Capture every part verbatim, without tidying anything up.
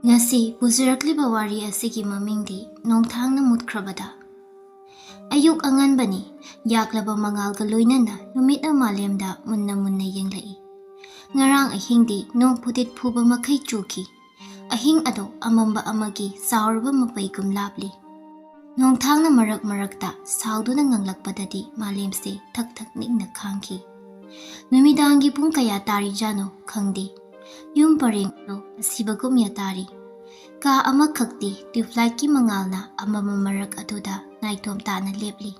ꯉꯁꯤ ꯄꯨꯖꯔꯛꯂꯤꯕ ꯋꯥꯔꯤ ꯑꯁꯤꯒꯤ ꯃꯃꯤꯡꯗꯤ ꯅꯣꯡꯊꯥꯡꯅ ꯃꯨꯠꯈ꯭ꯔꯕꯗ꯫ ꯑꯌꯨꯛ ꯑꯉꯟꯕꯅꯤ, ꯌꯥꯛꯂꯕ ꯃꯉꯥꯜꯒ ꯂꯣꯏꯅꯅ ꯅꯨꯃꯤꯠꯅ ꯃꯥꯂꯦꯝꯗ ꯃꯨꯟꯅ ꯃꯨꯟꯅ ꯌꯦꯡꯂꯛꯏ꯫ ꯉꯔꯥꯡ ꯑꯍꯤꯡꯗꯤ ꯅꯣꯡ ꯐꯨꯗꯤꯠ ꯐꯨꯕ ꯃꯈꯩ ꯆꯨꯈꯤ꯫ ꯑꯍꯤꯡ ꯑꯗꯣ ꯑꯃꯝꯕ ꯑꯃꯒꯤ ꯆꯥꯎꯔꯕ ꯃꯄꯩꯒꯨꯝ ꯂꯥꯞꯂꯤ꯫ ꯅꯣꯡꯊꯥꯡꯅ ꯃꯔꯛ ꯃꯔꯛꯇ ꯁꯥꯎꯗꯨꯅ ꯉꯥꯡꯂꯛꯄꯗꯗꯤ ꯃꯥꯂꯦꯝꯁꯦ ꯊꯛ ꯊꯛ ꯅꯤꯛꯅ ꯈꯥꯡꯈꯤ꯫ ꯅꯨꯃꯤꯗꯥꯡꯒꯤ ꯄꯨꯡ ꯀꯌꯥ ꯇꯥꯔꯤꯖꯥꯠꯅꯣ ꯈꯪꯗꯦ꯫ ꯌꯨꯝ ꯄꯔꯦꯡꯗꯣ ꯑꯁꯤꯕꯒꯨꯝ ꯌꯥꯇꯥꯔꯤ꯫ ꯀꯥ ꯑꯃꯈꯛꯇꯤ ꯇ꯭ꯌꯨꯕꯂꯥꯏꯠꯀꯤ ꯃꯉꯥꯜꯅ ꯑꯃꯝꯕ ꯃꯔꯛ ꯑꯗꯨꯗ ꯅꯥꯏꯇꯣꯝ ꯇꯥꯅ ꯂꯦꯞꯂꯤ꯫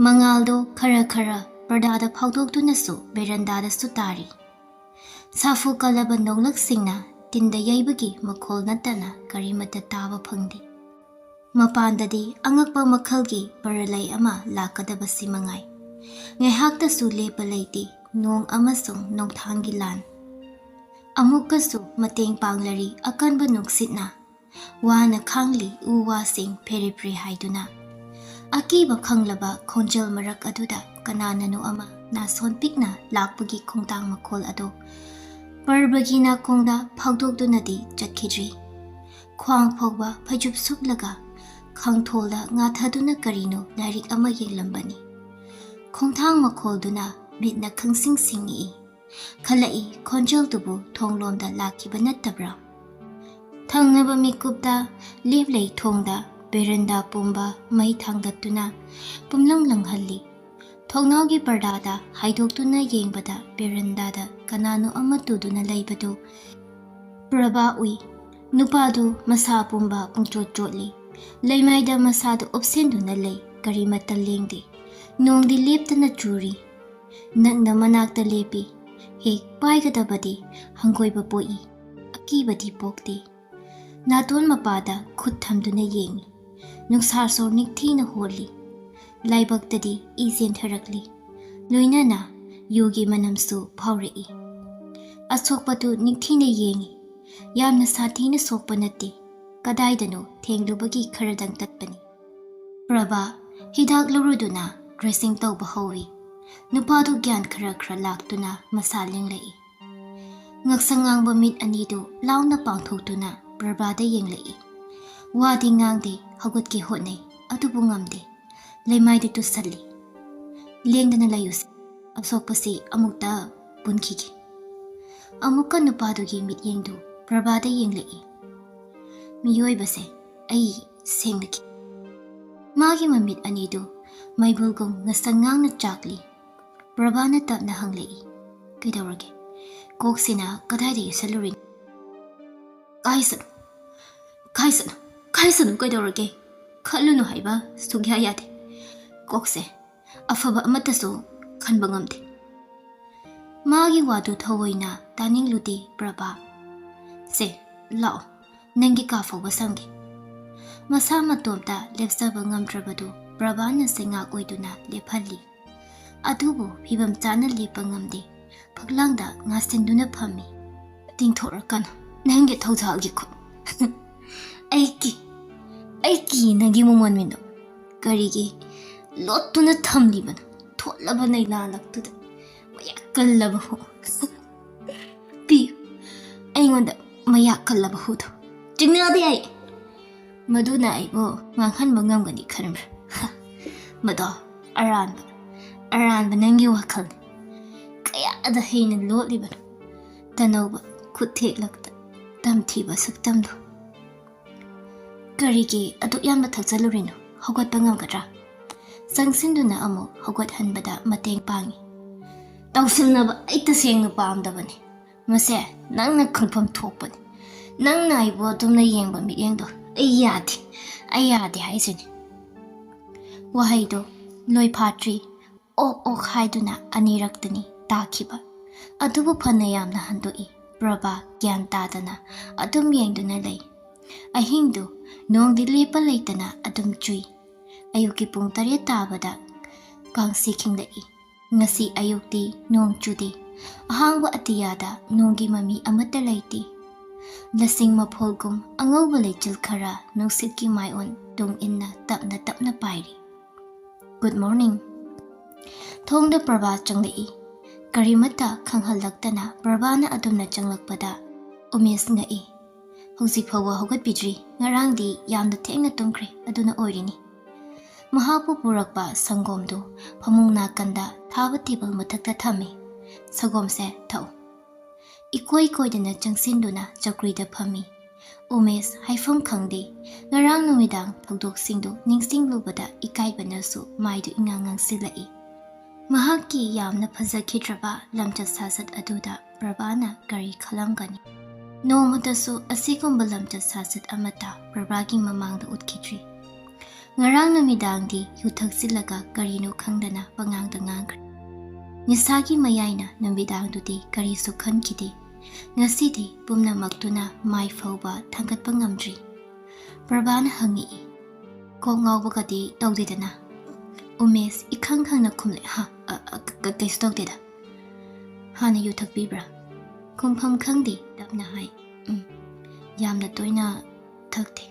ꯃꯉꯥꯜꯗꯣ ꯈꯔ ꯈꯔ ꯄꯔꯗꯥꯗ ꯐꯥꯎꯗꯣꯛꯇꯨꯅꯁꯨ ꯕꯦꯔꯟꯗꯥꯗꯁꯨ ꯇꯥꯔꯤ꯫ ꯁꯥꯐꯨ ꯀꯜꯂꯕ ꯅꯣꯡꯂꯛꯁꯤꯡꯅ ꯇꯤꯟꯗ ꯌꯩꯕꯒꯤ ꯃꯈꯣꯜ ꯅꯠꯇꯅ ꯀꯔꯤꯃꯠꯇ ꯇꯥꯕ ꯐꯪꯗꯦ꯫ ꯃꯄꯥꯟꯗꯗꯤ ꯑꯉꯛꯄ ꯃꯈꯜꯒꯤ ꯄꯔꯂꯩ ꯑꯃ ꯂꯥꯛꯀꯗꯕꯁꯤ ꯃꯉꯥꯏ꯫ ꯉꯥꯏꯍꯥꯛꯇꯁꯨ ꯂꯦꯞꯄ ꯂꯩꯇꯦ ꯅꯣꯡ ꯑꯃꯁꯨꯡ ꯅꯣꯡꯊꯥꯡꯒꯤ ꯂꯥꯟ꯫ ꯑꯃꯨꯛꯀꯁꯨ ꯃꯇꯦꯡ ꯄꯥꯡꯂꯔꯤ ꯑꯀꯟꯕ ꯅꯨꯡꯁꯤꯠꯅ꯫ ꯋꯥꯅ ꯈꯥꯡꯂꯤ ꯎ ꯋꯥꯁꯤꯡ ꯐꯦꯔꯦ ꯐꯦꯔꯦ ꯍꯥꯏꯗꯨꯅ꯫ ꯑꯀꯤꯕ ꯈꯪꯂꯕ ꯈꯣꯟꯖꯦꯜ ꯃꯔꯛ ꯑꯗꯨꯗ ꯀꯅꯥꯅꯅꯣ ꯑꯃ ꯅꯥꯁꯣꯟ ꯄꯤꯛꯅ ꯂꯥꯛꯄꯒꯤ ꯈꯣꯡꯊꯥꯡ ꯃꯈꯣꯜ ꯑꯗꯨ ꯄꯔꯕꯒꯤ ꯅꯥꯀꯣꯡꯗ ꯐꯥꯎꯗꯣꯛꯇꯨꯅꯗꯤ ꯆꯠꯈꯤꯗ꯭ꯔꯤ꯫ ꯈ꯭ꯋꯥꯡ ꯐꯥꯎꯕ ꯐꯩꯖꯨꯞ ꯁꯨꯞꯂꯒ ꯈꯥꯡꯊꯣꯜꯗ ꯉꯥꯊꯗꯨꯅ ꯀꯔꯤꯅꯣ ꯂꯥꯏꯔꯤꯛ ꯑꯃ ꯌꯦꯡꯂꯝꯕꯅꯤ꯫ ꯈꯣꯡꯊꯥꯡ ꯃꯈꯣꯜꯗꯨꯅ ꯃꯤꯠꯅ ꯈꯪꯁꯤꯡ ꯁꯤꯡꯉꯛꯏ꯫ ꯈꯜꯂꯛꯏ ꯈꯣꯟꯖꯦꯜꯗꯨꯕꯨ ꯊꯣꯡꯂꯣꯝꯗ ꯂꯥꯛꯈꯤꯕ ꯅꯠꯇꯕ꯭ꯔꯥ? ꯊꯪꯅꯕ ꯃꯤꯀꯨꯞꯇ ꯂꯦꯞꯂꯩ ꯊꯣꯡꯗ ꯕꯦꯔꯟꯗꯥ ꯄꯨꯝꯕ ꯃꯩ ꯊꯥꯡꯒꯠꯇꯨꯅ ꯄꯨꯝꯂꯪ ꯂꯪꯍꯜꯂꯤ꯫ ꯊꯣꯡꯅꯥꯎꯒꯤ ꯄꯔꯗꯥꯗ ꯍꯥꯏꯗꯣꯛꯇꯨꯅ ꯌꯦꯡꯕꯗ ꯕꯦꯔꯟꯗꯥꯗ ꯀꯅꯥꯅꯣ ꯑꯃ ꯇꯨꯗꯨꯅ ꯂꯩꯕꯗꯨ ꯄ꯭ꯔꯚꯥ ꯎꯏ꯫ ꯅꯨꯄꯥꯗꯨ ꯃꯁꯥ ꯄꯨꯝꯕ ꯄꯨꯡꯆꯣꯠ ꯆꯣꯠꯂꯤ꯫ ꯂꯩꯃꯥꯏꯗ ꯃꯁꯥꯗꯨ ꯎꯞꯁꯤꯟꯗꯨꯅ ꯂꯩ, ꯀꯔꯤꯃꯠꯇ ꯂꯦꯡꯗꯦ꯫ ꯅꯣꯡꯗꯤ ꯂꯦꯞꯇꯅ ꯆꯨꯔꯤ꯫ ꯅꯛꯅ ꯃꯅꯥꯛꯇ ꯂꯦꯞꯄꯤ꯫ ꯍꯦꯛ ꯄꯥꯏꯒꯗꯕꯗꯤ ꯍꯪꯒꯣꯏꯕ ꯄꯣꯛꯏ, ꯑꯀꯤꯕꯗꯤ ꯄꯣꯛꯇꯦ꯫ ꯅꯥꯇꯣꯟ ꯃꯄꯥꯗ ꯈꯨꯠ ꯊꯝꯗꯨꯅ ꯌꯦꯡꯏ꯫ ꯅꯨꯡꯁꯥ ꯁꯣꯔ ꯅꯤꯡꯊꯤꯅ ꯍꯣꯜꯂꯤ꯫ ꯂꯥꯏꯕꯛꯇꯗꯤ ꯏ ꯆꯦꯟꯊꯔꯛꯂꯤ꯫ ꯂꯣꯏꯅꯅ ꯌꯨꯒꯤ ꯃꯅꯝꯁꯨ ꯐꯥꯎꯔꯛꯏ꯫ ꯑꯁꯣꯛꯄꯗꯨ ꯅꯤꯡꯊꯤꯅ ꯌꯦꯡꯏ꯫ ꯌꯥꯝꯅ ꯁꯥꯊꯤꯅ ꯁꯣꯛꯄ ꯅꯠꯇꯦ꯫ ꯀꯗꯥꯏꯗꯅꯣ ꯊꯦꯡꯂꯨꯕꯒꯤ ꯈꯔꯗꯪ ꯇꯠꯄꯅꯤ꯫ ꯄ꯭ꯔꯚꯥ ꯍꯤꯗꯥꯛ ꯂꯧꯔꯨꯗꯨꯅ ꯗ꯭ꯔꯦꯁꯤꯡ ꯇꯧꯕ ꯍꯧꯏ꯫ ꯅꯨꯄꯥꯗꯨ ꯒ꯭ꯌꯥꯟ ꯈꯔ ꯈꯔ ꯂꯥꯛꯇꯨꯅ ꯃꯁꯥ ꯂꯦꯡꯂꯛꯏ꯫ ꯉꯛꯁꯪ ꯉꯥꯡꯕ ꯃꯤꯠ ꯑꯅꯤꯗꯨ ꯂꯥꯎꯅ ꯄꯥꯡꯊꯣꯛꯇꯨꯅ ꯄ꯭ꯔꯚꯥꯗ ꯌꯦꯡꯂꯛꯏ꯫ ꯋꯥꯗꯤ ꯉꯥꯡꯗꯦ, ꯍꯧꯒꯠꯀꯦ ꯍꯣꯠꯅꯩ, ꯑꯗꯨꯕꯨ ꯉꯝꯗꯦ꯫ ꯂꯩꯃꯥꯏꯗꯤ ꯇꯨꯁꯜꯂꯤ꯫ "ꯂꯦꯡꯗꯅ ꯂꯩꯌꯨꯁꯦ, ꯑꯁꯣꯛꯄꯁꯤ ꯑꯃꯨꯛꯇ ꯄꯨꯟꯈꯤꯒꯦ"꯫ ꯑꯃꯨꯛꯀ ꯅꯨꯄꯥꯗꯨꯒꯤ ꯃꯤꯠꯌꯦꯡꯗꯨ ꯄ꯭ꯔꯚꯥꯗ ꯌꯦꯡꯂꯛꯏ꯫ "ꯃꯤꯑꯣꯏꯕꯁꯦ ꯑꯩ ꯁꯦꯡꯅ ꯈꯤ-" ꯃꯥꯒꯤ ꯃꯃꯤꯠ ꯑꯅꯤꯗꯨ ꯃꯩꯕꯨꯜꯒꯨꯝ ꯉꯁꯪ ꯉꯥꯡꯅ ꯆꯥꯛꯂꯤ꯫ ꯄ꯭ꯔꯚꯥꯅ ꯇꯞꯅ ꯍꯪꯂꯛꯏ, "ꯀꯩꯗꯧꯔꯒꯦ? ꯀꯣꯛꯁꯤꯅ ꯀꯗꯥꯏꯗ ꯌꯩꯁꯜꯂꯨꯔꯤꯅꯣ?" "ꯀꯥꯏꯁꯅꯨ, ꯀꯥꯏꯁꯅꯨ, ꯀꯥꯏꯁꯅꯨ, ꯀꯩꯗꯧꯔꯒꯦ? ꯈꯜꯂꯨꯅꯨ ꯍꯥꯏꯕ ꯁꯨꯡꯌꯥ ꯌꯥꯗꯦ꯫ ꯀꯣꯛꯁꯦ ꯑꯐꯕ ꯑꯃꯠꯇꯁꯨ ꯈꯟꯕ ꯉꯝꯗꯦ"꯫ ꯃꯥꯒꯤ ꯋꯥꯗꯨ ꯊꯑꯣꯏꯅ ꯇꯥꯅꯤꯡꯂꯨꯗꯦ ꯄ꯭ꯔꯚꯥ꯫ "ꯁꯦ, ꯂꯥꯛꯑꯣ, ꯅꯪꯒꯤ ꯀꯥ ꯐꯥꯎꯕ ꯁꯝꯒꯦ"꯫ ꯃꯁꯥ ꯃꯇꯣꯝꯇ ꯂꯦꯞꯆꯕ ꯉꯝꯗ꯭ꯔꯕꯗꯨ ꯄ꯭ꯔꯚꯥꯅ ꯆꯩꯉꯥꯛ ꯑꯣꯏꯗꯨꯅ ꯂꯦꯞꯍꯜꯂꯤ꯫ ꯑꯗꯨꯕꯨ ꯐꯤꯕꯝ ꯆꯥꯅ ꯂꯦꯞꯄ ꯉꯝꯗꯦ꯫ ꯐꯛꯂꯥꯡꯗ ꯉꯥꯁꯤꯟꯗꯨꯅ ꯐꯝꯃꯤ꯫ "ꯇꯤꯡꯊꯣꯔꯛꯀꯅꯨ, ꯅꯪꯒꯤ ꯊꯧꯖꯥꯜꯒꯤ ꯈꯨꯠ"꯫ "ꯑꯩ ꯀꯤ, ꯑꯩ ꯀꯤ ꯅꯪꯒꯤ ꯃꯃꯣꯟ ꯃꯤꯅꯣ꯫ ꯀꯔꯤꯒꯤ ꯂꯣꯠꯇꯨꯅ ꯊꯝꯂꯤꯕꯅꯣ? ꯊꯣꯠꯂꯕ ꯅꯩꯂꯥ ꯂꯛꯇꯨꯗ ꯃꯌꯥ ꯀꯜꯂꯕ ꯍꯨ꯫ ꯄꯤꯌꯨ, ꯑꯩꯉꯣꯟꯗ ꯃꯌꯥ ꯀꯜꯂꯕ ꯍꯨꯗꯣ꯫ ꯆꯤꯡꯅꯗꯦ ꯑꯩ꯫ ꯃꯗꯨꯅ ꯑꯩꯕꯨ ꯃꯥꯡꯍꯟꯕ ꯉꯝꯒꯅꯤ ꯈꯟꯕ꯭ꯔꯥ? ꯍ, ꯃꯗꯣ ꯑꯔꯥꯟꯕ, ꯑꯔꯥꯟꯕ ꯅꯪꯒꯤ ꯋꯥꯈꯜꯅꯤ꯫ ꯀꯌꯥꯗ ꯍꯩꯅ ꯂꯣꯠꯂꯤꯕꯅꯣ ꯇꯅꯧꯕ ꯈꯨꯠꯊꯦꯛꯂꯛꯇ ꯇꯝꯊꯤꯕ ꯁꯛꯇꯝꯗꯣ"꯫ "ꯀꯔꯤꯒꯤ ꯑꯗꯨꯛ ꯌꯥꯝꯅ ꯊꯛꯆꯜꯂꯨꯔꯤꯅꯣ? ꯍꯧꯒꯠꯄ ꯉꯝꯒꯗ꯭ꯔꯥ?" ꯆꯪꯁꯤꯟꯗꯨꯅ ꯑꯃꯨꯛ ꯍꯧꯒꯠꯍꯟꯕꯗ ꯃꯇꯦꯡ ꯄꯥꯡꯏ꯫ "ꯇꯧꯁꯤꯟꯅꯕ ꯑꯩ ꯇꯁꯦꯡꯅ ꯄꯥꯝꯗꯕꯅꯤ꯫ ꯃꯁꯦ ꯅꯪꯅ ꯈꯪꯐꯝ ꯊꯣꯛꯄꯅꯤ꯫ ꯅꯪꯅ ꯑꯩꯕꯨ ꯑꯗꯨꯝꯅ ꯌꯦꯡꯕ ꯃꯤꯠꯌꯦꯡꯗꯣ ꯑꯩ ꯌꯥꯗꯦ, ꯑꯩ ꯌꯥꯗꯦ ꯍꯥꯏꯁꯤꯅꯤ"꯫ ꯋꯥꯍꯩꯗꯣ ꯂꯣꯏꯐꯥꯠꯇ꯭ꯔꯤ ꯑꯣꯛ ꯑꯣꯛ ꯍꯥꯏꯗꯨꯅ ꯑꯅꯤꯔꯛꯇꯅꯤ ꯇꯥꯈꯤꯕ꯫ ꯑꯗꯨꯕꯨ ꯐꯅ ꯌꯥꯝꯅ ꯍꯟꯗꯣꯛꯏ꯫ ꯄ꯭ꯔꯚꯥ ꯒ꯭ꯌꯥꯟ ꯇꯥꯗꯅ ꯑꯗꯨꯝ ꯌꯦꯡꯗꯨꯅ ꯂꯩ꯫ ꯑꯍꯤꯡꯗꯨ ꯅꯣꯡꯗꯤ ꯂꯦꯞꯄ ꯂꯩꯇꯅ ꯑꯗꯨꯝ ꯆꯨꯏ꯫ ꯑꯌꯨꯛꯀꯤ ꯄꯨꯡ ꯇꯔꯦꯠ ꯇꯥꯕꯗ ꯀꯥꯡꯁꯤ ꯈꯤꯡꯂꯛꯏ꯫ ꯉꯁꯤ ꯑꯌꯨꯛꯇꯤ ꯅꯣꯡ ꯆꯨꯗꯦ꯫ ꯑꯍꯥꯡꯕ ꯑꯇꯤꯌꯥꯗ ꯅꯣꯡꯒꯤ ꯃꯃꯤ ꯑꯃꯠꯇ ꯂꯩꯇꯦ꯫ ꯂꯁꯤꯡ ꯃꯐꯣꯜꯒꯨꯝ ꯑꯉꯧꯕ ꯂꯩꯆꯤꯜ ꯈꯔ ꯅꯨꯡꯁꯤꯠꯀꯤ ꯃꯥꯏꯑꯣꯟ ꯇꯨꯡ ꯏꯟꯅ ꯇꯞꯅ ꯇꯞꯅ ꯄꯥꯏꯔꯤ꯫ "Good morning"꯫ ꯊꯣꯡꯗ ꯄ꯭ꯔꯚꯥ ꯆꯪꯂꯛꯏ꯫ ꯀꯔꯤꯃꯠꯇ ꯈꯪꯍꯜꯂꯛꯇꯅ ꯄ꯭ꯔꯚꯥꯅ ꯑꯗꯨꯝꯅ ꯆꯪꯂꯛꯄꯗ ꯎꯃꯦꯁ ꯉꯛꯏ꯫ ꯍꯧꯖꯤꯛ ꯐꯥꯎꯕ ꯍꯧꯒꯠꯄꯤꯗ꯭ꯔꯤ꯫ ꯉꯔꯥꯡꯗꯤ ꯌꯥꯝꯅ ꯊꯦꯡꯅ ꯇꯨꯝꯈ꯭ꯔꯦ, ꯑꯗꯨꯅ ꯑꯣꯏꯔꯤꯅꯤ꯫ ꯃꯍꯥꯛꯄꯨ ꯄꯨꯔꯛꯄ ꯁꯪꯒꯣꯝꯗꯨ ꯐꯃꯨꯡ ꯅꯥꯀꯟꯗ ꯊꯥꯕ ꯇꯦꯕꯜ ꯃꯊꯛꯇ ꯊꯝꯃꯤ꯫ "ꯁꯪꯒꯣꯝꯁꯦ ꯊꯛꯎ꯫" ꯏꯀꯣꯏ ꯀꯣꯏꯗꯅ ꯆꯪꯁꯤꯟꯗꯨꯅ ꯆꯧꯀ꯭ꯔꯤꯗ ꯐꯝꯃꯤ꯫ ꯎꯃꯦꯁ ꯍꯥꯏꯐꯝ ꯈꯪꯗꯦ꯫ ꯉꯔꯥꯡ ꯅꯨꯃꯤꯗꯥꯡ ꯊꯧꯗꯣꯛꯁꯤꯡꯗꯨ ꯅꯤꯡꯁꯤꯡꯂꯨꯕꯗ ꯏꯀꯥꯏꯕꯅꯁꯨ ꯃꯥꯏꯗꯨ ꯏꯉꯥꯡ ꯉꯥꯡꯁꯤꯜꯂꯛꯏ꯫ ꯃꯍꯥꯛꯀꯤ ꯌꯥꯝꯅ ꯐꯖꯈꯤꯗ꯭ꯔꯕ ꯂꯝꯆꯠ ꯁꯥꯖꯠ ꯑꯗꯨꯗ ꯄ꯭ꯔꯚꯥꯅ ꯀꯔꯤ ꯈꯜꯂꯝꯒꯅꯤ? ꯅꯣꯡꯃꯇꯁꯨ ꯑꯁꯤꯒꯨꯝꯕ ꯂꯝꯆꯠ ꯁꯥꯖꯠ ꯑꯃꯠꯇ ꯄ꯭ꯔꯚꯥꯒꯤ ꯃꯃꯥꯡꯗ ꯎꯠꯈꯤꯗ꯭ꯔꯤ꯫ ꯉꯔꯥꯡ ꯅꯨꯃꯤꯗꯥꯡꯗꯤ ꯌꯨ ꯊꯛꯆꯤꯜꯂꯒ ꯀꯔꯤꯅꯣ ꯈꯪꯗꯅ ꯄꯉꯥꯡꯗ ꯉꯥꯡꯈ꯭ꯔꯦ꯫ ꯅꯤꯁꯥꯒꯤ ꯃꯌꯥꯏꯅ ꯅꯨꯃꯤꯗꯥꯡꯗꯨꯗꯤ ꯀꯔꯤꯁꯨ ꯈꯟꯈꯤꯗꯦ꯫ ꯉꯁꯤꯗꯤ ꯄꯨꯝꯅꯃꯛꯇꯨꯅ ꯃꯥꯏ ꯐꯥꯎꯕ ꯊꯥꯡꯒꯠꯄ ꯉꯝꯗ꯭ꯔꯤ꯫ ꯄ꯭ꯔꯚꯥꯅ ꯍꯪꯉꯛꯏ, "ꯀꯣꯛ ꯉꯥꯎꯕꯒꯗꯤ ꯇꯧꯗꯦꯗꯅ?" ꯎꯃꯦꯁ ꯏꯈꯪ ꯈꯪꯅ ꯈꯨꯝꯂꯦ, "ꯍꯥ, ꯑ, ꯑ, ꯀ-, ꯀ-, ꯀꯩꯁꯨ ꯇꯧꯗꯦꯗ꯫" "ꯍꯥꯟꯅ ꯌꯨ ꯊꯛꯄꯤꯕ꯭ꯔꯥ?" ꯈꯨꯝꯐꯝ ꯈꯪꯗꯦ, ꯇꯞꯅ ꯍꯥꯏ, "ꯎꯝ, ꯌꯥꯝꯅ ꯇꯣꯏꯅ ꯊꯛꯇꯦ꯫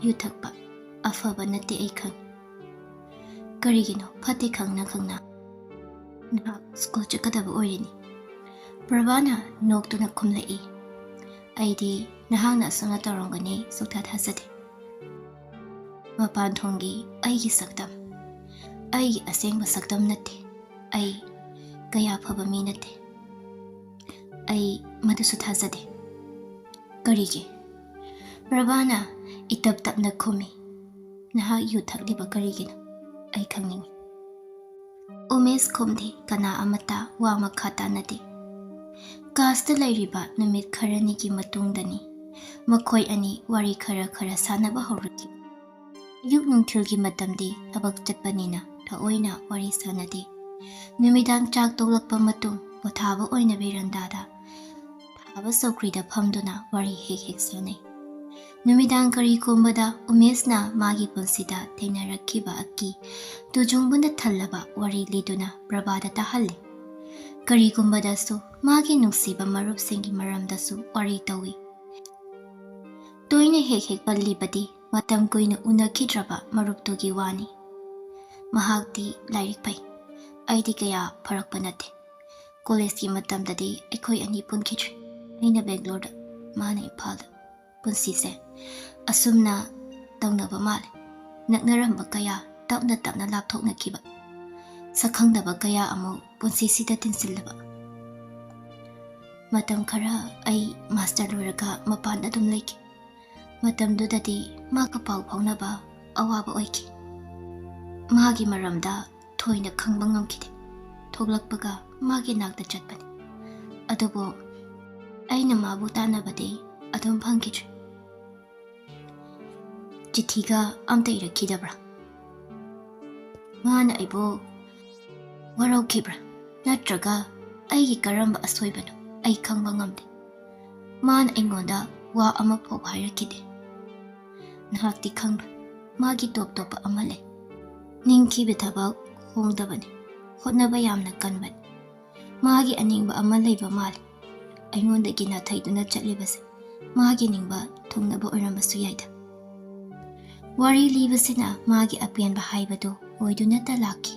ꯌꯨ ꯊꯛꯄ ꯑꯐꯕ ꯅꯠꯇꯦ, ꯑꯩ ꯈꯪꯉꯤ꯫" "ꯀꯔꯤꯒꯤꯅꯣ ꯐꯠꯇꯦ ꯈꯪꯅ ꯈꯪꯅ? ꯅꯍꯥꯛ ꯁ꯭ꯀꯨꯜ ꯆꯠꯀꯗꯕ ꯑꯣꯏꯔꯤꯅꯤ꯫" ꯄ꯭ꯔꯚꯥꯅ ꯅꯣꯛꯇꯨꯅ ꯈꯨꯝꯂꯛꯏ, "ꯑꯩꯗꯤ ꯅꯍꯥꯛꯅ ꯑꯁꯨꯝꯅ ꯇꯧꯔꯝꯒꯅꯤ ꯁꯨꯛꯊꯥ ꯊꯥꯖꯗꯦ꯫ ꯃꯄꯥꯟ ꯊꯣꯡꯒꯤ ꯑꯩꯒꯤ ꯁꯛꯇꯝ, ꯑꯩꯒꯤ ꯑꯁꯦꯡꯕ ꯁꯛꯇꯝ ꯅꯠꯇꯦ꯫ ꯑꯩ ꯀꯌꯥ ꯐꯕ ꯃꯤ ꯅꯠꯇꯦ꯫ ꯑꯩ ꯃꯗꯨꯁꯨ ꯊꯥꯖꯗꯦ꯫" "ꯀꯔꯤꯒꯤ?" ꯄ꯭ꯔꯚꯥꯅ ꯏꯇꯞ ꯇꯞꯅ ꯈꯨꯝꯃꯤ, "ꯅꯍꯥꯛ ꯌꯨ ꯊꯛꯂꯤꯕ ꯀꯔꯤꯒꯤꯅꯣ? ꯑꯩ ꯈꯪꯅꯤꯡꯏ꯫" ꯎꯃꯦꯁ ꯈꯨꯝꯗꯦ, ꯀꯅꯥ ꯑꯃꯠꯇ ꯋꯥ ꯃꯈꯥ ꯇꯥꯅꯗꯦ꯫ ꯀꯥꯁꯇ ꯂꯩꯔꯤꯕ ꯅꯨꯃꯤꯠ ꯈꯔꯅꯤꯒꯤ ꯃꯇꯨꯡꯗꯅꯤ ꯃꯈꯣꯏ ꯑꯅꯤ ꯋꯥꯔꯤ ꯈꯔ ꯈꯔ ꯁꯥꯟꯅꯕ ꯍꯧꯔꯛꯈꯤ꯫ ꯑꯌꯨꯛ ꯅꯨꯡꯊꯤꯜꯒꯤ ꯃꯇꯝꯗꯤ ꯊꯕꯛ ꯆꯠꯄꯅꯤꯅ ꯊꯑꯣꯏꯅ ꯋꯥꯔꯤ ꯁꯥꯟꯅꯗꯦ꯫ ꯅꯨꯃꯤꯗꯥꯡ ꯆꯥꯛ ꯇꯣꯛꯂꯛꯄ ꯃꯇꯨꯡ ꯄꯣꯊꯥꯕ ꯑꯣꯏꯅ ꯕꯦꯔꯟꯗꯥꯗ ꯊꯥꯕ ꯆꯧꯀ꯭ꯔꯤꯗ ꯐꯝꯗꯨꯅ ꯋꯥꯔꯤ ꯍꯦꯛ ꯍꯦꯛ ꯁꯥꯟꯅꯩ꯫ ꯅꯨꯃꯤꯗꯥꯡ ꯀꯔꯤꯒꯨꯝꯕꯗ ꯎꯃꯦꯁꯅ ꯃꯥꯒꯤ ꯄꯨꯟꯁꯤꯗ ꯊꯦꯡꯅꯔꯛꯈꯤꯕ ꯑꯀꯤ ꯇꯨꯖꯨꯡꯕꯅ ꯊꯜꯂꯕ ꯋꯥꯔꯤ ꯂꯤꯗꯨꯅ ꯄ꯭ꯔꯚꯥꯗ ꯇꯥꯍꯜꯂꯤ꯫ ꯀꯔꯤꯒꯨꯝꯕꯗꯁꯨ ꯃꯥꯒꯤ ꯅꯨꯡꯁꯤꯕ ꯃꯔꯨꯞꯁꯤꯡꯒꯤ ꯃꯔꯝꯗꯁꯨ ꯋꯥꯔꯤ ꯇꯧꯏ꯫ ꯇꯣꯏꯅ ꯍꯦꯛ ꯍꯦꯛ ꯄꯜꯂꯤꯕꯗꯤ ꯃꯇꯝ ꯀꯨꯏꯅ ꯎꯅꯈꯤꯗ꯭ꯔꯕ ꯃꯔꯨꯞꯇꯨꯒꯤ ꯋꯥꯅꯤ꯫ "ꯃꯍꯥꯛꯇꯤ ꯂꯥꯏꯔꯤꯛ ꯐꯩ꯫ ꯑꯩꯗꯤ ꯀꯌꯥ ꯐꯔꯛꯄ ꯅꯠꯇꯦ꯫ ꯀꯣꯂꯦꯖꯀꯤ ꯃꯇꯝꯗꯗꯤ ꯑꯩꯈꯣꯏ ꯑꯅꯤ ꯄꯨꯟꯈꯤꯗ꯭ꯔꯤ꯫ ꯑꯩꯅ ꯕꯦꯡꯒ꯭ꯂꯣꯔꯗ ꯃꯥꯅ ꯏꯝꯐꯥꯜꯗ꯫ ꯄꯨꯟꯁꯤꯁꯦ ꯑꯁꯨꯝꯅ ꯇꯧꯅꯕ ꯃꯥꯜꯂꯦ꯫ ꯅꯛꯅꯔꯝꯕ ꯀꯌꯥ ꯇꯞꯅ ꯇꯞꯅ ꯂꯥꯞꯊꯣꯛꯅꯈꯤꯕ, ꯁꯛꯈꯪꯗꯕ ꯀꯌꯥ ꯑꯃꯨꯛ ꯄꯨꯟꯁꯤꯁꯤꯗ ꯇꯤꯟꯁꯤꯜꯂꯕ꯫ ꯃꯇꯝ ꯈꯔ ꯑꯩ ꯃꯥꯁꯇꯔ ꯂꯣꯏꯔꯒ ꯃꯄꯥꯟꯗ ꯑꯗꯨꯝ ꯂꯩꯈꯤ꯫ ꯃꯇꯝꯗꯨꯗꯗꯤ ꯃꯥꯒ ꯄꯥꯎ ꯐꯥꯎꯅꯕ ꯑꯋꯥꯕ ꯑꯣꯏꯈꯤ꯫ ꯃꯥꯒꯤ ꯃꯔꯝꯗ ꯊꯣꯏꯅ ꯈꯪꯕ ꯉꯝꯈꯤꯗꯦ꯫ ꯊꯣꯛꯂꯛꯄꯒ ꯃꯥꯒꯤ ꯅꯥꯛꯇ ꯆꯠꯄꯅꯤ꯫ ꯑꯗꯨꯕꯨ ꯑꯩꯅ ꯃꯥꯕꯨ ꯇꯥꯟꯅꯕꯗꯤ ꯑꯗꯨꯝ ꯐꯪꯈꯤꯗ꯭ꯔꯦ꯫ ꯆꯤꯊꯤꯒ ꯑꯝꯇ ꯏꯔꯛꯈꯤꯗꯕ꯭ꯔꯥ? ꯃꯥꯅ ꯑꯩꯕꯨ ꯋꯥꯔꯧꯈꯤꯕ꯭ꯔꯥ? ꯅꯠꯇ꯭ꯔꯒ ꯑꯩꯒꯤ ꯀꯔꯝꯕ ꯑꯁꯣꯏꯕꯅꯣ? ꯑꯩ ꯈꯪꯕ ꯉꯝꯗꯦ꯫ ꯃꯥꯅ ꯑꯩꯉꯣꯟꯗ ꯋꯥ ꯑꯃ ꯐꯥꯎ ꯍꯥꯏꯔꯛꯈꯤꯗꯦ꯫ ꯅꯍꯥꯛꯇꯤ ꯈꯪꯕ꯭ꯔꯥ? ꯃꯥꯒꯤ ꯇꯣꯞ ꯇꯣꯞꯄ ꯑꯃ ꯂꯩ꯫ ꯅꯤꯡꯈꯤꯕ ꯊꯕꯛ ꯍꯣꯡꯗꯕꯅꯤ꯫ ꯍꯣꯠꯅꯕ ꯌꯥꯝꯅ ꯀꯟꯕꯅꯤ꯫ ꯃꯥꯒꯤ ꯑꯅꯤꯡꯕ ꯑꯃ ꯂꯩꯕ ꯃꯥꯜꯂꯤ꯫ ꯑꯩꯉꯣꯟꯗꯒꯤ ꯅꯥꯊꯩꯗꯨꯅ ꯆꯠꯂꯤꯕꯁꯦ ꯃꯥꯒꯤ ꯅꯤꯡꯕ ꯊꯨꯡꯅꯕ ꯑꯣꯏꯔꯝꯕꯁꯨ ꯌꯥꯏꯗ꯫ ꯋꯥꯔꯤ ꯂꯤꯕꯁꯤꯅ ꯃꯥꯒꯤ ꯑꯄꯦꯟꯕ ꯍꯥꯏꯕꯗꯨ ꯑꯣꯏꯗꯨꯅꯇ ꯂꯥꯛꯈꯤ꯫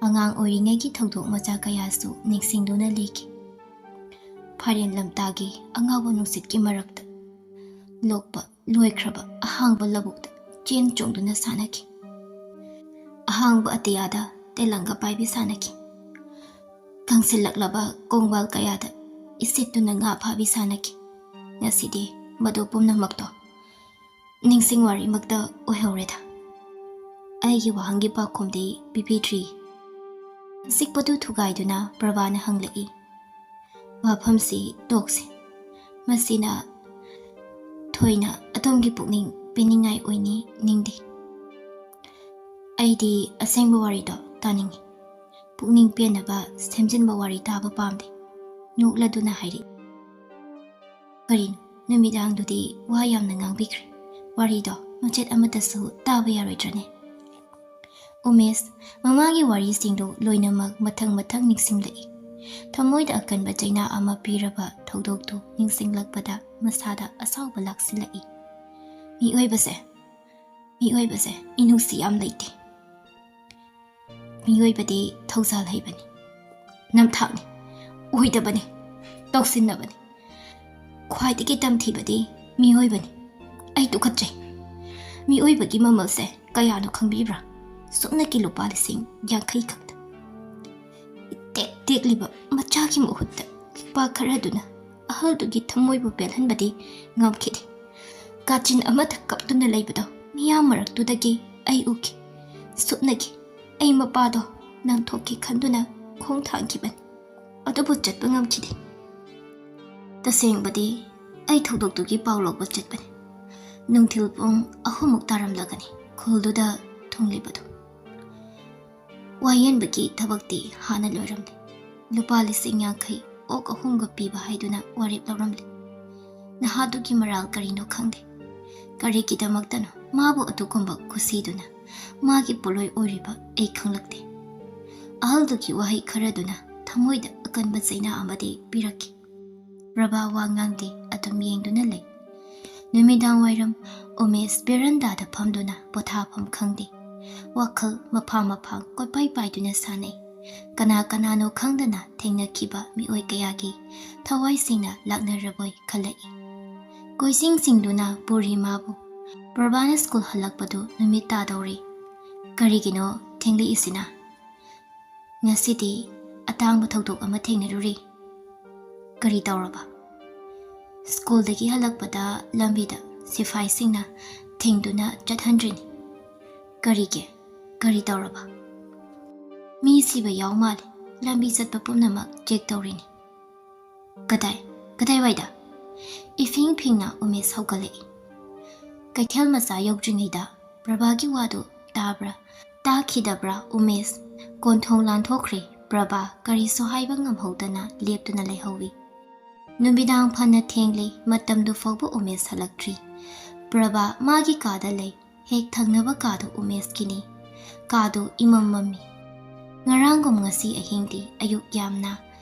ꯑꯉꯥꯡ ꯑꯣꯏꯔꯤꯉꯩꯒꯤ ꯊꯧꯗꯣꯛ ꯃꯆꯥ ꯀꯌꯥꯁꯨ ꯅꯤꯡꯁꯤꯡꯗꯨꯅ ꯂꯤꯈꯤ꯫ ꯐꯥꯏꯔꯦꯟ ꯂꯝꯇꯥꯒꯤ ꯑꯉꯥꯎꯕ ꯅꯨꯡꯁꯤꯠꯀꯤ ꯃꯔꯛꯇ ꯂꯣꯛꯄ ꯂꯣꯏꯈ꯭ꯔꯕ ꯑꯍꯥꯡꯕ ꯂꯧꯕꯨꯛꯇ ꯆꯦꯟ ꯆꯣꯡꯗꯨꯅ ꯁꯥꯟꯅꯈꯤ꯫ ꯑꯍꯥꯡꯕ ꯑꯇꯤꯌꯥꯗ ꯇꯦꯂꯪꯒ ꯄꯥꯏꯕꯤ ꯁꯥꯟꯅꯈꯤ꯫ ꯀꯪꯁꯤꯜꯂꯛꯂꯕ ꯀꯣꯡꯕꯥꯜ ꯀꯌꯥꯗ ꯏꯁꯤꯠꯇꯨꯅ ꯉꯥ ꯐꯥꯕꯤ ꯁꯥꯟꯅꯈꯤ꯫ ꯉꯁꯤꯗꯤ ꯃꯗꯨ ꯄꯨꯝꯅꯃꯛꯇꯣ ꯅꯤꯡꯁꯤꯡ ꯋꯥꯔꯤꯃꯛꯇ ꯑꯣꯏꯍꯧꯔꯦꯗ꯫ ꯑꯩꯒꯤ ꯋꯥꯍꯪꯒꯤ ꯄꯥꯎꯈꯨꯝꯗꯤ ꯄꯤꯕꯤꯗ꯭ꯔꯤ꯫ ꯑꯆꯤꯛꯄꯗꯨ ꯊꯨꯒꯥꯏꯗꯨꯅ ꯄ꯭ꯔꯚꯥꯅ ꯍꯪꯂꯛꯏ, "ꯋꯥꯐꯝꯁꯤ ꯇꯣꯛꯁꯤ꯫ ꯃꯁꯤꯅ ꯊꯣꯏꯅ ꯑꯗꯣꯝꯒꯤ ꯄꯨꯛꯅꯤꯡ ꯄꯦꯟꯅꯤꯡꯉꯥꯏ ꯑꯣꯏꯅꯤ ꯅꯤꯡꯗꯦ꯫ ꯑꯩꯗꯤ ꯑꯁꯦꯡꯕ ꯋꯥꯔꯤꯗꯣ ꯇꯥꯅꯤꯡꯉꯤ꯫ ꯄꯨꯛꯅꯤꯡ ꯄꯦꯟꯅꯕ ꯁꯦꯝꯖꯤꯟꯕ ꯋꯥꯔꯤ ꯇꯥꯕ ꯄꯥꯝꯗꯦ", ꯅꯣꯛꯂꯗꯨꯅ ꯍꯥꯏꯔꯛꯏ꯫ "ꯀꯔꯤꯅꯣ, ꯅꯨꯃꯤꯗꯥꯡꯗꯨꯗꯤ ꯋꯥ ꯌꯥꯝꯅ ꯉꯥꯡꯕꯤꯈ꯭ꯔꯦ꯫ ꯋꯥꯔꯤꯗꯣ ꯃꯆꯦꯠ ꯑꯃꯠꯇꯁꯨ ꯇꯥꯕ ꯌꯥꯔꯣꯏꯗ꯭ꯔꯅꯦ?" ꯎꯃꯦꯁ ꯃꯃꯥꯒꯤ ꯋꯥꯔꯤꯁꯤꯡꯗꯨ ꯂꯣꯏꯅꯃꯛ ꯃꯊꯪ ꯃꯊꯪ ꯅꯤꯡꯁꯤꯡꯂꯛꯏ꯫ ꯊꯃꯣꯏꯗ ꯑꯀꯟꯕ ꯆꯩꯅꯥ ꯑꯃ ꯄꯤꯔꯕ ꯊꯧꯗꯣꯛꯇꯨ ꯅꯤꯡꯁꯤꯡꯂꯛꯄꯗ ꯃꯁꯥꯗ ꯑꯁꯥꯎꯕ ꯂꯥꯛꯁꯤꯜꯂꯛꯏ꯫ ꯃꯤꯑꯣꯏꯕꯁꯦ, ꯃꯤꯑꯣꯏꯕꯁꯦ ꯃꯤꯅꯨꯡꯁꯤ ꯌꯥꯝ ꯂꯩꯇꯦ꯫ ꯃꯤꯑꯣꯏꯕꯗꯤ ꯊꯧꯖꯥꯜ ꯍꯩꯕꯅꯤ, ꯅꯝꯊꯥꯛꯅꯤ, ꯑꯣꯏꯗꯕꯅꯤ, ꯇꯧꯁꯤꯟꯅꯕꯅꯤ꯫ ꯈ꯭ꯋꯥꯏꯗꯒꯤ ꯇꯝꯊꯤꯕꯗꯤ ꯃꯤꯑꯣꯏꯕꯅꯤ꯫ ꯑꯩ ꯇꯨꯀꯠꯆꯩ꯫ ꯃꯤꯑꯣꯏꯕꯒꯤ ꯃꯃꯜꯁꯦ ꯀꯌꯥꯅꯣ ꯈꯪꯕꯤꯕ꯭ꯔꯥ? ꯁꯨꯞꯅꯒꯤ ꯂꯨꯄꯥ ꯂꯤꯁꯤꯡ ꯌꯥꯡꯈꯩ ꯈꯛꯇ꯫ ꯇꯦꯛ ꯇꯦꯛꯂꯤꯕ ꯃꯆꯥꯒꯤ ꯃꯍꯨꯠꯇ ꯂꯨꯄꯥ ꯈꯔꯗꯨꯅ ꯑꯍꯜꯗꯨꯒꯤ ꯊꯃꯣꯏꯕꯨ ꯄꯦꯜꯍꯟꯕꯗꯤ ꯉꯝꯈꯤꯗꯦ꯫ ꯀꯥꯆꯤꯟ ꯑꯃꯗ ꯀꯞꯇꯨꯅ ꯂꯩꯕꯗꯣ ꯃꯤꯌꯥꯝ ꯃꯔꯛꯇꯨꯗꯒꯤ ꯑꯩ ꯎꯈꯤ꯫ ꯁꯨꯞꯅꯒꯤ ꯑꯩ ꯃꯄꯥꯗꯣ ꯅꯥꯟꯊꯣꯛꯀꯦ ꯈꯟꯗꯨꯅ ꯈꯣꯡ ꯊꯥꯡꯈꯤꯕꯅꯤ꯫ ꯑꯗꯨꯕꯨ ꯆꯠꯄ ꯉꯝꯈꯤꯗꯦ꯫ ꯇꯁꯦꯡꯕꯗꯤ ꯑꯩ ꯊꯧꯗꯣꯛꯇꯨꯒꯤ ꯄꯥꯎ ꯂꯧꯕ ꯆꯠꯄꯅꯤ꯫ ꯅꯨꯡꯊꯤꯜ ꯄꯨꯡ ꯑꯍꯨꯝꯃꯨꯛ ꯇꯥꯔꯝꯂꯒꯅꯤ ꯈꯨꯜꯗꯨꯗ ꯊꯨꯡꯂꯤꯕꯗꯨ꯫ ꯋꯥꯌꯦꯟꯕꯒꯤ ꯊꯕꯛꯇꯤ ꯍꯥꯟꯅ ꯂꯣꯏꯔꯝꯂꯦ꯫ ꯂꯨꯄꯥ ꯂꯤꯁꯤꯡ ꯌꯥꯡꯈꯩ ꯑꯣꯛ ꯑꯍꯨꯝꯒ ꯄꯤꯕ ꯍꯥꯏꯗꯨꯅ ꯋꯥꯔꯦꯞ ꯂꯧꯔꯝꯂꯦ꯫ ꯅꯍꯥꯗꯨꯒꯤ ꯃꯔꯥꯜ ꯀꯔꯤꯅꯣ ꯈꯪꯗꯦ꯫ ꯀꯔꯤꯒꯤꯗꯃꯛꯇꯅꯣ ꯃꯥꯕꯨ ꯑꯗꯨꯒꯨꯝꯕ ꯈꯨꯁꯤꯗꯨꯅ ꯃꯥꯒꯤ ꯄꯣꯠꯂꯣꯏ ꯑꯣꯏꯔꯤꯕ ꯑꯩ ꯈꯪꯂꯛꯇꯦ꯫ ꯑꯍꯜꯗꯨꯒꯤ ꯋꯥꯍꯩ ꯈꯔꯗꯨꯅ ꯊꯃꯣꯏꯗ ꯑꯀꯟꯕ ꯆꯩꯅꯥ ꯑꯃꯗꯤ ꯄꯤꯔꯛꯈꯤ꯫ ꯄ꯭ꯔꯚꯥ ꯋꯥ ꯉꯥꯡꯗꯦ, ꯑꯗꯨꯝ ꯌꯦꯡꯗꯨꯅ ꯂꯩ꯫ ꯅꯨꯃꯤꯗꯥꯡ ꯋꯥꯏꯔꯝ ꯎꯃꯦꯁ ꯕꯦꯔꯟꯗꯥꯗ ꯐꯝꯗꯨꯅ ꯄꯣꯊꯥꯐꯝ ꯈꯪꯗꯦ꯫ ꯋꯥꯈꯜ ꯃꯐꯥ ꯃꯐꯥ ꯀꯣꯏꯄꯥꯏ ꯄꯥꯏꯗꯨꯅ ꯁꯥꯟꯅꯩ꯫ ꯀꯅꯥ ꯀꯅꯥꯅꯣ ꯈꯪꯗꯅ ꯊꯦꯡꯅꯈꯤꯕ ꯃꯤꯑꯣꯏ ꯀꯌꯥꯒꯤ ꯊꯋꯥꯏꯁꯤꯡꯅ ꯂꯥꯛꯅꯔꯕꯣꯏ ꯈꯜꯂꯛꯏ꯫ ꯀꯣꯏꯁꯤꯡ ꯁꯤꯡꯗꯨꯅ ꯄꯨꯔꯤ ꯃꯥꯕꯨ꯫ ꯄ꯭ꯔꯚꯥꯅ ꯁ꯭ꯀꯨꯜ ꯍꯜꯂꯛꯄꯗꯨ ꯅꯨꯃꯤꯠ ꯇꯥꯗꯧꯔꯦ꯫ ꯀꯔꯤꯒꯤꯅꯣ ꯊꯦꯡꯂꯛꯏꯁꯤꯅ? ꯉꯁꯤꯗꯤ ꯑꯇꯥꯡꯕ ꯊꯧꯗꯣꯛ ꯑꯃ ꯊꯦꯡꯅꯔꯨꯔꯦ꯫ ꯀꯔꯤ ꯇꯧꯔꯕ? ꯁ꯭ꯀꯨꯜꯗꯒꯤ ꯍꯜꯂꯛꯄꯗ ꯂꯝꯕꯤꯗ ꯁꯤꯐꯥꯏꯁꯤꯡꯅ ꯊꯤꯡꯗꯨꯅ ꯆꯠꯍꯟꯗ꯭ꯔꯤꯅꯤ꯫ ꯀꯔꯤꯒꯤ? ꯀꯔꯤ ꯇꯧꯔꯕ? ꯃꯤ ꯁꯤꯕ ꯌꯥꯎ ꯃꯥꯜꯂꯦ꯫ ꯂꯝꯕꯤ ꯆꯠꯄ ꯄꯨꯝꯅꯃꯛ ꯆꯦꯛ ꯇꯧꯔꯤꯅꯤ꯫ ꯀꯗꯥꯏ? ꯀꯗꯥꯏꯋꯥꯏꯗ? ꯏꯐꯤꯡ ꯐꯤꯡꯅ ꯎꯃꯦꯁ ꯍꯧꯒꯠꯂꯛꯏ꯫ ꯀꯩꯊꯦꯜ ꯃꯆꯥ ꯌꯧꯗ꯭ꯔꯤꯉꯩꯗ ꯄ꯭ꯔꯚꯥꯒꯤ ꯋꯥꯗꯨ ꯇꯥꯕ꯭ꯔꯥ? ꯇꯥꯈꯤꯗꯕ꯭ꯔꯥ? ꯎꯃꯦꯁ ꯀꯣꯟꯊꯣꯡ ꯂꯥꯟꯊꯣꯛꯈ꯭ꯔꯦ꯫ ꯄ꯭ꯔꯚꯥ ꯀꯔꯤꯁꯨ ꯍꯥꯏꯕ ꯉꯝꯍꯧꯗꯅ ꯂꯦꯞꯇꯨꯅ ꯂꯩꯍꯧꯏ꯫ ꯅꯨꯃꯤꯗꯥꯡ ꯐꯅ ꯊꯦꯡꯂꯦ, ꯃꯇꯝꯗꯨ ꯐꯥꯎꯕ ꯎꯃꯦꯁ ꯍꯜꯂꯛꯇ꯭ꯔꯤ꯫ ꯄ꯭ꯔꯚꯥ ꯃꯥꯒꯤ ꯀꯥꯗ ꯂꯩ꯫ ꯍꯦꯛ ꯊꯪꯅꯕ ꯀꯥꯗꯨ ꯎꯃꯦꯁꯀꯤꯅꯤ꯫ ꯀꯥꯗꯨ ꯏꯃꯝ ꯃꯝꯃꯤ꯫ ꯉꯔꯥꯡꯒꯨꯝ ꯉꯁꯤ ꯑꯍꯤꯡꯗꯤ ꯑꯌꯨꯛ ꯌꯥꯝꯅ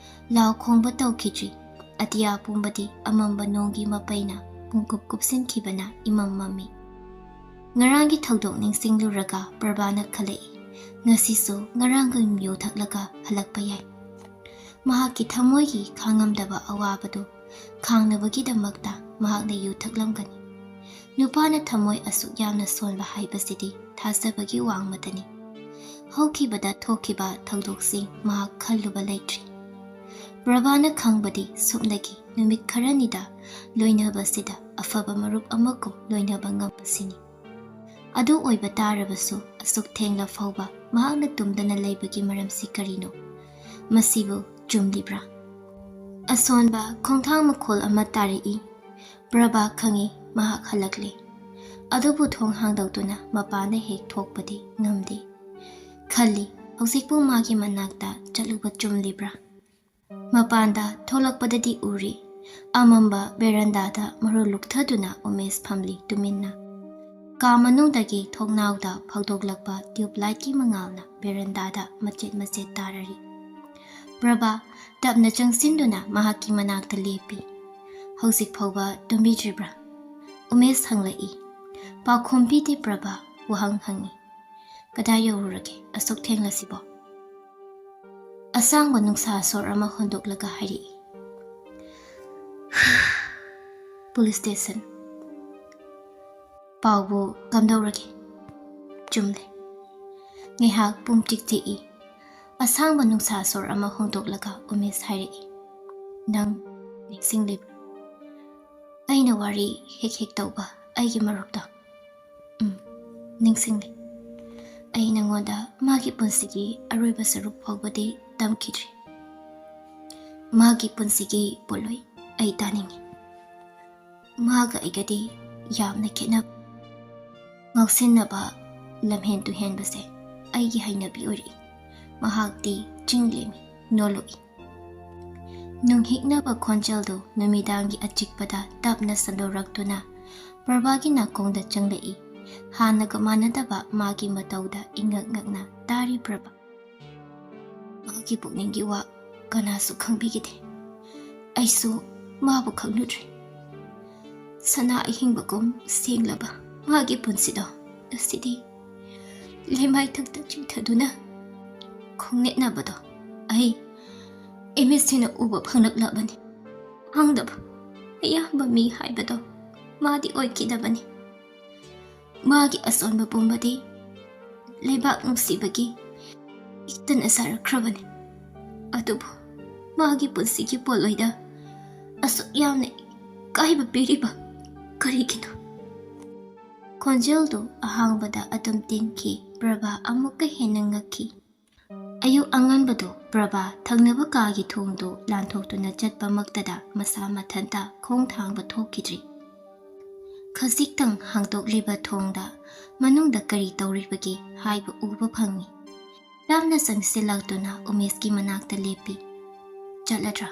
ꯂꯥꯎ ꯈꯣꯡꯕ ꯇꯧꯈꯤꯗ꯭ꯔꯤ꯫ ꯑꯇꯤꯌꯥ ꯄꯨꯝꯕꯗꯤ ꯑꯃꯝꯕ ꯅꯣꯡꯒꯤ ꯃꯄꯩꯅ ꯄꯨꯡꯀꯨꯞ ꯀꯨꯞꯁꯤꯟꯈꯤꯕꯅ ꯏꯃꯝ ꯃꯝꯃꯤ꯫ ꯉꯔꯥꯡꯒꯤ ꯊꯧꯗꯣꯛ ꯅꯤꯡꯁꯤꯡꯂꯨꯔꯒ ꯄ꯭ꯔꯚꯥꯅ ꯈꯜꯂꯛꯏ, ꯉꯁꯤꯁꯨ ꯉꯔꯥꯡꯒ ꯌꯨ ꯊꯛꯂꯒ ꯍꯜꯂꯛꯄ ꯌꯥꯏ꯫ ꯃꯍꯥꯛꯀꯤ ꯊꯃꯣꯏꯒꯤ ꯈꯥꯡꯉꯝꯗꯕ ꯑꯋꯥꯕꯗꯨ ꯈꯥꯡꯅꯕꯒꯤꯗꯃꯛꯇ ꯃꯍꯥꯛꯅ ꯌꯨ ꯊꯛꯂꯝꯒꯅꯤ꯫ ꯅꯨꯄꯥꯅ ꯊꯃꯣꯏ ꯑꯁꯨꯛ ꯌꯥꯝꯅ ꯁꯣꯟꯕ ꯍꯥꯏꯕꯁꯤꯗꯤ ꯊꯥꯖꯕꯒꯤ ꯋꯥꯡꯃꯗꯅꯤ꯫ ꯍꯧꯈꯤꯕꯗ ꯊꯣꯛꯈꯤꯕ ꯊꯧꯗꯣꯛꯁꯤꯡ ꯃꯍꯥꯛ ꯈꯜꯂꯨꯕ ꯂꯩꯇ꯭ꯔꯤ꯫ ꯄ꯭ꯔꯚꯥꯅ ꯈꯪꯕꯗꯤ ꯁꯨꯞꯅꯒꯤ ꯅꯨꯃꯤꯠ ꯈꯔꯅꯤꯗ ꯂꯣꯏꯅꯕꯁꯤꯗ ꯑꯐꯕ ꯃꯔꯨꯞ ꯑꯃꯒꯨꯝ ꯂꯣꯏꯅꯕ ꯉꯝꯕꯁꯤꯅꯤ꯫ ꯑꯗꯨ ꯑꯣꯏꯕ ꯇꯥꯔꯕꯁꯨ ꯑꯁꯨꯛ ꯊꯦꯡꯂ ꯐꯥꯎꯕ ꯃꯍꯥꯛꯅ ꯇꯨꯝꯗꯅ ꯂꯩꯕꯒꯤ ꯃꯔꯝꯁꯤ ꯀꯔꯤꯅꯣ? ꯃꯁꯤꯕꯨ ꯆꯨꯝꯂꯤꯕ꯭ꯔꯥ? ꯑꯁꯣꯟꯕ ꯈꯣꯡꯊꯥꯡ ꯃꯈꯣꯜ ꯑꯃ ꯇꯥꯔꯛꯏ꯫ ꯄ꯭ꯔꯚꯥ ꯈꯪꯏ ꯃꯍꯥꯛ ꯍꯜꯂꯛꯂꯦ꯫ ꯑꯗꯨꯕꯨ ꯊꯣꯡ ꯍꯥꯡꯗꯣꯛꯇꯨꯅ ꯃꯄꯥꯟꯗ ꯍꯦꯛ ꯊꯣꯛꯄꯗꯤ ꯉꯝꯗꯦ꯫ ꯈꯜꯂꯤ, ꯍꯧꯖꯤꯛꯄꯨ ꯃꯥꯒꯤ ꯃꯅꯥꯛꯇ ꯆꯠꯂꯨꯕ ꯆꯨꯝꯂꯤꯕ꯭ꯔꯥ? ꯃꯄꯥꯟꯗ ꯊꯣꯛꯂꯛꯄꯗꯗꯤ ꯎꯔꯤ, ꯑꯃꯝꯕ ꯕꯦꯔꯟꯗꯥꯗ ꯃꯔꯨ ꯂꯨꯛꯊꯗꯨꯅ ꯎꯃꯦꯁ ꯐꯝꯂꯤ ꯇꯨꯃꯤꯟꯅ꯫ ꯀꯥ ꯃꯅꯨꯡꯗꯒꯤ ꯊꯣꯡꯅꯥꯎꯗ ꯐꯥꯎꯗꯣꯛꯂꯛꯄ ꯇ꯭ꯌꯨꯕ ꯂꯥꯏꯠꯀꯤ ꯃꯉꯥꯜꯅ ꯕꯦꯔꯟꯗꯥꯗ ꯃꯆꯦꯠ ꯃꯆꯦꯠ ꯇꯥꯔꯔꯤ꯫ ꯄ꯭ꯔꯚꯥ ꯇꯞꯅ ꯆꯪꯁꯤꯟꯗꯨꯅ ꯃꯍꯥꯛꯀꯤ ꯃꯅꯥꯛꯇ ꯂꯦꯞꯄꯤ꯫ "ꯍꯧꯖꯤꯛ ꯐꯥꯎꯕ ꯇꯨꯝꯕꯤꯗ꯭ꯔꯤꯕ꯭ꯔꯥ?" ꯎꯃꯦꯁ ꯍꯪꯂꯛꯏ꯫ ꯄꯥꯎꯈꯨꯝ ꯄꯤꯗꯦ ꯄ꯭ꯔꯚꯥ꯫ ꯋꯥꯍꯪ ꯍꯪꯉꯤ꯫ "ꯀꯗꯥꯏ ꯌꯧꯔꯨꯔꯒꯦ ꯑꯁꯨꯛ ꯊꯦꯡꯂꯁꯤꯕꯣ?" ꯑꯁꯥꯡꯕ ꯅꯨꯡꯁꯥ ꯁꯣꯔ ꯑꯃ ꯍꯣꯟꯗꯣꯛꯂꯒ ꯍꯥꯏꯔꯛꯏ꯫ "Police station. ꯄꯥꯎꯕꯨ ꯀꯝꯗꯧꯔꯒꯦ?" "ꯆꯨꯝꯂꯦ꯫" ꯉꯥꯏꯍꯥꯛ ꯄꯨꯝ ꯆꯤꯛ ꯆꯤꯛꯏ꯫ ꯑꯁꯥꯡꯕ ꯅꯨꯡꯁꯥ ꯁꯣꯔ ꯑꯃ ꯍꯣꯟꯗꯣꯛꯂꯒ ꯎꯃꯦꯁ ꯍꯥꯏꯔꯛꯏ꯫ "ꯅꯪ ꯅꯤꯡꯁꯤꯡꯂꯤꯕ꯭ꯔꯥ? ꯑꯩꯅ ꯋꯥꯔꯤ ꯍꯦꯛ ꯍꯦꯛ ꯇꯧꯕ ꯑꯩꯒꯤ ꯃꯔꯨꯞꯇꯣ?" "ꯎꯝ, ꯅꯤꯡꯁꯤꯡꯂꯤ꯫ ꯑꯩ ꯅꯉꯣꯟꯗ ꯃꯥꯒꯤ ꯄꯨꯟꯁꯤꯒꯤ ꯑꯔꯣꯏꯕ ꯁꯔꯨꯛ ꯐꯥꯎꯕꯗꯤ ꯇꯝꯈꯤꯗ꯭ꯔꯤ꯫ ꯃꯥꯒꯤ ꯄꯨꯟꯁꯤꯒꯤ ꯄꯣꯠꯂꯣꯏ ꯑꯩ ꯇꯥꯅꯤꯡꯏ꯫ ꯃꯥꯒ ꯑꯩꯒꯗꯤ ꯌꯥꯝꯅ ꯈꯦꯠꯅꯕ꯫ ꯉꯥꯎꯁꯤꯟꯅꯕ, ꯂꯝꯍꯦꯟ ꯇꯨꯍꯦꯟꯕꯁꯦ ꯑꯩꯒꯤ ꯍꯩꯅꯕꯤ ꯑꯣꯏꯔꯛꯏ꯫ ꯃꯍꯥꯛꯇꯤ ꯆꯤꯡ ꯂꯦꯝꯃꯤ, ꯅꯣꯜꯂꯨꯛꯏ꯫" ꯅꯨꯡꯍꯤꯛꯅꯕ ꯈꯣꯟꯖꯦꯜꯗꯨ ꯅꯨꯃꯤꯗꯥꯡꯒꯤ ꯑꯆꯤꯛꯄꯗ ꯇꯞꯅ ꯁꯟꯗꯣꯔꯛꯇꯨꯅ ꯄ꯭ꯔꯚꯥꯒꯤ ꯅꯥꯀꯣꯡꯗ ꯆꯪꯂꯛꯏ꯫ ꯍꯥꯟꯅꯒ ꯃꯥꯟꯅꯗꯕ ꯃꯥꯒꯤ ꯃꯇꯧꯗ ꯏꯉꯛ ꯉꯛꯅ ꯇꯥꯔꯤ ꯄ꯭ꯔꯚꯥ꯫ "ꯃꯥꯒꯤ ꯄꯨꯛꯅꯤꯡꯒꯤ ꯋꯥ ꯀꯅꯥꯁꯨ ꯈꯪꯕꯤꯈꯤꯗꯦ꯫ ꯑꯩꯁꯨ ꯃꯥꯕꯨ ꯈꯪꯂꯨꯗ꯭ꯔꯦ꯫ ꯁꯅꯥ ꯑꯍꯤꯡꯕꯒꯨꯝ ꯁꯦꯡꯂꯕ ꯃꯥꯒꯤ ꯄꯨꯟꯁꯤꯗꯣ ꯉꯁꯤꯗꯤ ꯂꯩꯃꯥꯏꯊꯛꯇ ꯆꯤꯡꯊꯗꯨꯅ ꯈꯣꯡꯅꯦꯠꯅꯕꯗꯣ ꯑꯩ ꯏꯃꯤꯠꯁꯤꯅ ꯎꯕ ꯐꯪꯂꯛꯂꯕꯅꯤ꯫ ꯈꯪꯗꯕ ꯑꯌꯥꯝꯕ ꯃꯤ ꯍꯥꯏꯕꯗꯣ ꯃꯥꯗꯤ ꯑꯣꯏꯈꯤꯗꯕꯅꯤ꯫ ꯃꯥꯒꯤ ꯑꯁꯣꯟꯕ ꯄꯨꯝꯕꯗꯤ ꯂꯩꯕꯥꯛ ꯅꯨꯡꯁꯤꯕꯒꯤ ꯏꯛꯇꯅ ꯁꯥꯔꯛꯈ꯭ꯔꯕꯅꯤ꯫ ꯑꯗꯨꯕꯨ ꯃꯥꯒꯤ ꯄꯨꯟꯁꯤꯒꯤ ꯄꯣꯠꯂꯣꯏꯗ ꯑꯁꯨꯛ ꯌꯥꯝꯅ ꯏꯀꯥꯏꯕ ꯄꯤꯔꯤꯕ ꯀꯔꯤꯒꯤꯅꯣ? ꯈꯣꯟꯖꯦꯜꯗꯨ ꯑꯍꯥꯡꯕꯗ ꯑꯗꯨꯝ ꯇꯤꯟꯈꯤ꯫ ꯄ꯭ꯔꯚꯥ ꯑꯃꯨꯛꯀ ꯍꯦꯟꯅ ꯉꯛꯈꯤ꯫ ꯑꯌꯨꯛ ꯑꯉꯟꯕꯗꯨ ꯄ꯭ꯔꯚꯥ ꯊꯪꯅꯕ ꯀꯥꯒꯤ ꯊꯣꯡꯗꯨ ꯂꯥꯟꯊꯣꯛꯇꯨꯅ ꯆꯠꯄꯃꯛꯇꯗ ꯃꯁꯥ ꯃꯊꯟꯇ ꯈꯣꯡ ꯊꯥꯡꯕ ꯊꯣꯛꯈꯤꯗ꯭ꯔꯤ꯫ ꯈꯖꯤꯛꯇꯪ ꯍꯥꯡꯗꯣꯛꯂꯤꯕ ꯊꯣꯡꯗ ꯃꯅꯨꯡꯗ ꯀꯔꯤ ꯇꯧꯔꯤꯕꯒꯦ ꯍꯥꯏꯕ ꯎꯕ ꯐꯪꯏ꯫ ꯂꯥꯞꯅ ꯆꯪꯁꯤꯜꯂꯛꯇꯨꯅ ꯎꯃꯦꯁꯀꯤ ꯃꯅꯥꯛꯇ ꯂꯦꯞꯄꯤ꯫ "ꯆꯠꯂꯗ꯭ꯔꯥ?"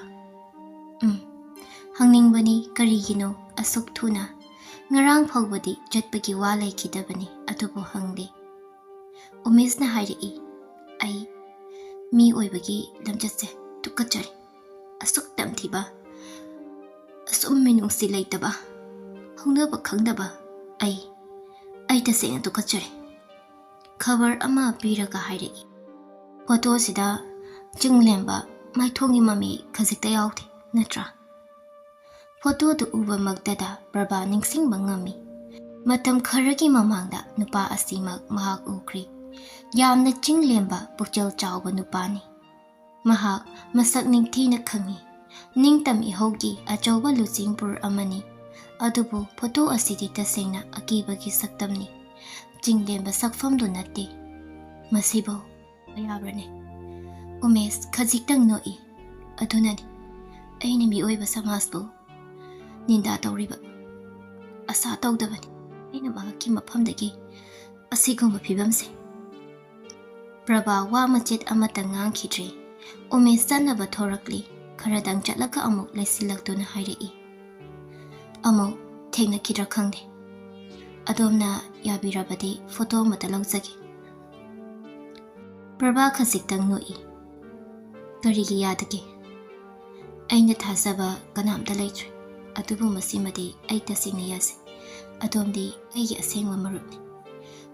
"ꯎꯝ꯫ ꯍꯪꯅꯤꯡꯕꯅꯤ, ꯀꯔꯤꯒꯤꯅꯣ ꯑꯁꯨꯛ ꯊꯨꯅ? ꯉꯔꯥꯡ ꯐꯥꯎꯕꯗꯤ ꯆꯠꯄꯒꯤ ꯋꯥ ꯂꯩꯈꯤꯗꯕꯅꯤ, ꯑꯗꯨꯕꯨ ꯍꯪꯂꯦ꯫" ꯎꯃꯦꯁꯅ ꯍꯥꯏꯔꯛꯏ, "ꯑꯩ ꯃꯤ ꯑꯣꯏꯕꯒꯤ ꯂꯝꯆꯠꯁꯦ ꯇꯨꯀꯠꯆꯔꯤ꯫ ꯑꯁꯨꯛ ꯇꯝꯊꯤꯕ, ꯑꯁꯨꯝ ꯃꯤꯅꯨꯡꯁꯤ ꯂꯩꯇꯕ, ꯍꯧꯅꯕ ꯈꯪꯗꯕ ꯑꯩ, ꯑꯩ ꯇꯁꯦꯡꯅ ꯇꯨꯀꯠꯆꯔꯤ꯫" ꯈꯕꯔ ꯑꯃ ꯄꯤꯔꯒ ꯍꯥꯏꯔꯛꯏ, "ꯐꯣꯇꯣꯁꯤꯗ ꯆꯤꯡ ꯂꯦꯝꯕ ꯃꯥꯏꯊꯣꯡꯒꯤ ꯃꯃꯤ ꯈꯖꯤꯛꯇ ꯌꯥꯎꯗꯦ, ꯅꯠꯇ꯭ꯔꯥ?" ꯐꯣꯇꯣꯗꯨ ꯎꯕꯃꯛꯇꯗ ꯄ꯭ꯔꯚꯥ ꯅꯤꯡꯁꯤꯡꯕ ꯉꯝꯃꯤ꯫ ꯃꯇꯝ ꯈꯔꯒꯤ ꯃꯃꯥꯡꯗ ꯅꯨꯄꯥ ꯑꯁꯤꯃꯛ ꯃꯍꯥꯛ ꯎꯈ꯭ꯔꯤ꯫ ꯌꯥꯝꯅ ꯆꯤꯡ ꯂꯦꯝꯕ, ꯄꯨꯛꯆꯦꯜ ꯆꯥꯎꯕ ꯅꯨꯄꯥꯅꯤ꯫ ꯃꯍꯥꯛ ꯃꯁꯛ ꯅꯤꯡꯊꯤꯅ ꯈꯪꯏ꯫ ꯅꯤꯡꯇꯝ ꯏꯍꯧꯒꯤ ꯑꯆꯧꯕ ꯂꯨꯆꯤꯡꯄꯨꯔ ꯑꯃꯅꯤ꯫ ꯑꯗꯨꯕꯨ ꯐꯣꯇꯣ ꯑꯁꯤꯗꯤ ꯇꯁꯦꯡꯅ ꯑꯀꯤꯕꯒꯤ ꯁꯛꯇꯝꯅꯤ꯫ ꯆꯤꯡꯂꯦꯝꯕ ꯁꯛꯐꯝꯗꯨ ꯅꯠꯇꯦ꯫ ꯃꯁꯤꯕꯨ ꯌꯥꯕ꯭ꯔꯅꯦ? ꯎꯃꯦꯁ ꯈꯖꯤꯛꯇꯪ ꯅꯣꯛꯏ꯫ ꯑꯗꯨꯅꯅꯤ ꯑꯩꯅ ꯃꯤꯑꯣꯏꯕ ꯁꯃꯥꯖꯄꯨ ꯅꯤꯟꯗꯥ ꯇꯧꯔꯤꯕ꯫ ꯑꯁꯥ ꯇꯧꯗꯕꯅꯤ ꯑꯩꯅ ꯃꯍꯥꯛꯀꯤ ꯃꯐꯝꯗꯒꯤ ꯑꯁꯤꯒꯨꯝꯕ ꯐꯤꯕꯝꯁꯦ꯫ ꯄ꯭ꯔꯚꯥ ꯋꯥ ꯃꯆꯦꯠ ꯑꯃꯠꯇ ꯉꯥꯡꯈꯤꯗ꯭ꯔꯦ꯫ ꯎꯃꯦꯁ ꯆꯠꯅꯕ ꯊꯣꯔꯛꯂꯤ꯫ ꯈꯔꯗꯪ ꯆꯠꯂꯒ ꯑꯃꯨꯛ ꯂꯩꯁꯤꯜꯂꯛꯇꯨꯅ ꯍꯥꯏꯔꯛꯏ, "ꯑꯃꯨꯛ ꯊꯦꯡꯅꯈꯤꯗ꯭ꯔꯥ ꯈꯪꯗꯦ꯫ ꯑꯗꯣꯝꯅ ꯌꯥꯕꯤꯔꯕꯗꯤ ꯐꯣꯇꯣ ꯑꯃꯇ ꯂꯧꯖꯒꯦ꯫" ꯄ꯭ꯔꯚꯥ ꯈꯖꯤꯛꯇꯪ ꯅꯣꯛꯏ꯫ "ꯀꯔꯤꯒꯤ ꯌꯥꯗꯒꯦ? ꯑꯩꯅ ꯊꯥꯖꯕ ꯀꯅꯥꯝꯇ ꯂꯩꯇ꯭ꯔꯦ꯫ ꯑꯗꯨꯕꯨ ꯃꯁꯤꯃꯗꯤ ꯑꯩ ꯇꯁꯦꯡꯅ ꯌꯥꯖꯩ꯫ ꯑꯗꯣꯝꯗꯤ ꯑꯩꯒꯤ ꯑꯁꯦꯡꯕ ꯃꯔꯨꯞꯅꯤ꯫"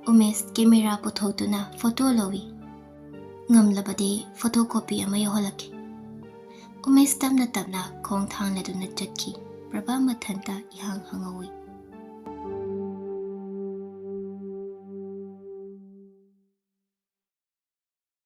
ꯎꯃꯦꯁ ꯀꯦꯃꯦꯔꯥ ꯄꯨꯊꯣꯛꯇꯨꯅ ꯐꯣꯇꯣ ꯂꯧꯏ꯫ "ꯉꯝꯂꯕꯗꯤ ꯐꯣꯇꯣ ꯀꯣꯄꯤ ꯑꯃ ꯌꯧꯍꯜꯂꯛꯀꯦ꯫" ꯎꯃꯦꯁ ꯇꯞꯅ ꯇꯞꯅ ꯈꯣꯡ ꯊꯥꯡꯂꯗꯨꯅ ꯆꯠꯈꯤ꯫ ꯄ꯭ꯔꯚꯥ ꯃꯊꯟꯇ ꯏꯍꯥꯡ ꯍꯥꯡꯍꯧꯏ꯫